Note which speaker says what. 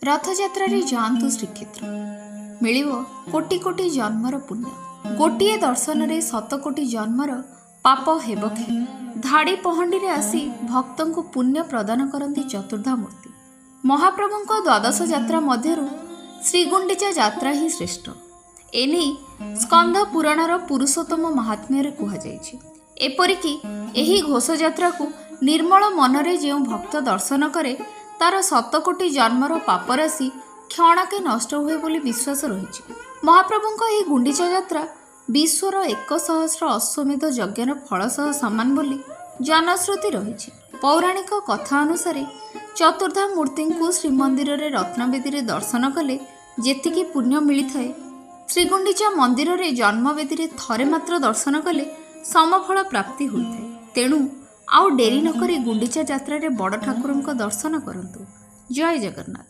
Speaker 1: ରଥଯାତ୍ରାରେ ଯାଆନ୍ତୁ ଶ୍ରୀକ୍ଷେତ୍ର, ମିଳିବ କୋଟି କୋଟି ଜନ୍ମର ପୁଣ୍ୟ। ଗୋଟିଏ ଦର୍ଶନରେ ଶତକୋଟି ଜନ୍ମର ପାପ ହେବ କ୍ଷୟ। ଧାଡ଼ି ପହଣ୍ଡିରେ ଆସି ଭକ୍ତଙ୍କୁ ପୁଣ୍ୟ ପ୍ରଦାନ କରନ୍ତି ଚତୁର୍ଦ୍ଧା ମୂର୍ତ୍ତି। ମହାପ୍ରଭୁଙ୍କ ଦ୍ୱାଦଶ ଯାତ୍ରା ମଧ୍ୟରୁ ଶ୍ରୀଗୁଣ୍ଡିଚା ଯାତ୍ରା ହିଁ ଶ୍ରେଷ୍ଠ। ଏନେଇ ସ୍କନ୍ଧ ପୁରାଣର ପୁରୁଷୋତ୍ତମ ମାହାତ୍ମ୍ୟରେ କୁହାଯାଇଛି। ଏପରିକି ଏହି ଘୋଷଯାତ୍ରାକୁ ନିର୍ମଳ ମନରେ ଯେଉଁ ଭକ୍ତ ଦର୍ଶନ କରେ, ତାର ଶତକୋଟି ଜନ୍ମର ପାପରାଶି କ୍ଷଣକେ ନଷ୍ଟ ହୁଏ ବୋଲି ବିଶ୍ୱାସ ରହିଛି। ମହାପ୍ରଭୁଙ୍କ ଏହି ଗୁଣ୍ଡିଚା ଯାତ୍ରା ବିଶ୍ୱର 1 ସହସ୍ର ଅଶ୍ୱମେଧ ଯଜ୍ଞର ଫଳ ସହ ସମାନ ବୋଲି ଜନଶ୍ରୁତି ରହିଛି। ପୌରାଣିକ କଥା ଅନୁସାରେ ଚତୁର୍ଦ୍ଧା ମୂର୍ତ୍ତିଙ୍କୁ ଶ୍ରୀମନ୍ଦିରରେ ରତ୍ନବେଦୀରେ ଦର୍ଶନ କଲେ ଯେତିକି ପୁଣ୍ୟ ମିଳିଥାଏ, ଶ୍ରୀଗୁଣ୍ଡିଚା ମନ୍ଦିରରେ ଜନ୍ମବେଦୀରେ ଥରେ ମାତ୍ର ଦର୍ଶନ କଲେ ସମଫଳ ପ୍ରାପ୍ତି ହୋଇଥାଏ। ତେଣୁ ଆଉ ଡେରି ନକରି ଗୁଣ୍ଡିଚା ଯାତ୍ରାରେ ବଡ଼ ଠାକୁରଙ୍କ ଦର୍ଶନ କରନ୍ତୁ। ଜୟ ଜଗନ୍ନାଥ।